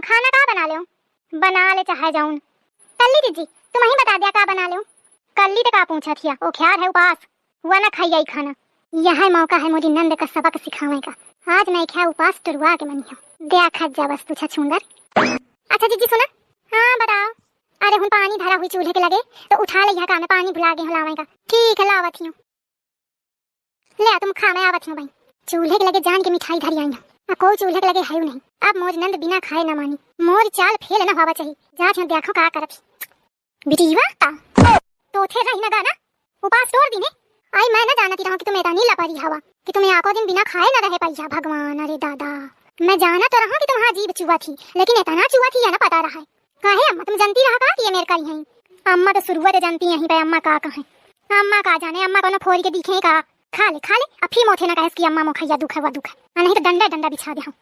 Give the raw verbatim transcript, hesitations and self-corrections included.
खाना का बना लेउ? बना ले चाहे जउन। कल्ली जिज्जी, तुमहीं बता द्या का बना लेउ। कल्ली त का पूछत हिया, ओ ख्यार है उपास, हुआ ना खाई आई खाना। यहै मौका है मोरी नंद का सबक सिखावै का। आज नइख्या उपास टुरुआ के मनिहौ। द्या खा जा बस तू छछूंदर। अच्छा जिज्जी सुना। हाँ बताओ। अरे हुन पानी धरा हुई चूल्हे के लगे, तो उठा ले यहाँ का मैं पानी भुला गए हूँ लावै का। ठीक है लावत ही हूँ। ले आ तुम खा, मैं आवत हूँ भाई। चूल्हे के लगे जान के मिठाई धरी आई हूँ। आ कोई चूल्हे के लगे है नहीं। अब मोरी नंद बिना खाए ना मानी। मोरी चाल फेल ना होवा चाहिए। जात हूँ देखो का करत ही। बिटिया का? तो थे रही ना गाना। उपास तोड़ दीने। आई मैं ना जानती रहूँ कि तुम एतनी लपरी हवा। कि तुम एको दिन बिना खाए ना रहे पाइया। भगवान, अरे दादा। मैं जाना तो रहूँ कि तुम्हारा जीभ चुआ थी, लेकिन एतना चुआ थी या ना पता रहा है। काहे अम्मा, तुम जानती रहा का कि ये मेर करी हैं? अम्मा तो शुरुआत जानती यहीं पे, अम्मा का कहें। अम्मा का जाने, अम्मा कोनो फोरी के दिखे का। खा ले, खा ले, अब फिर मोथे ना कहेस कि अम्मा मोखैया दुख है, वा दुख है। आ नहीं तो डंडा, डंडा बिछा दे हम।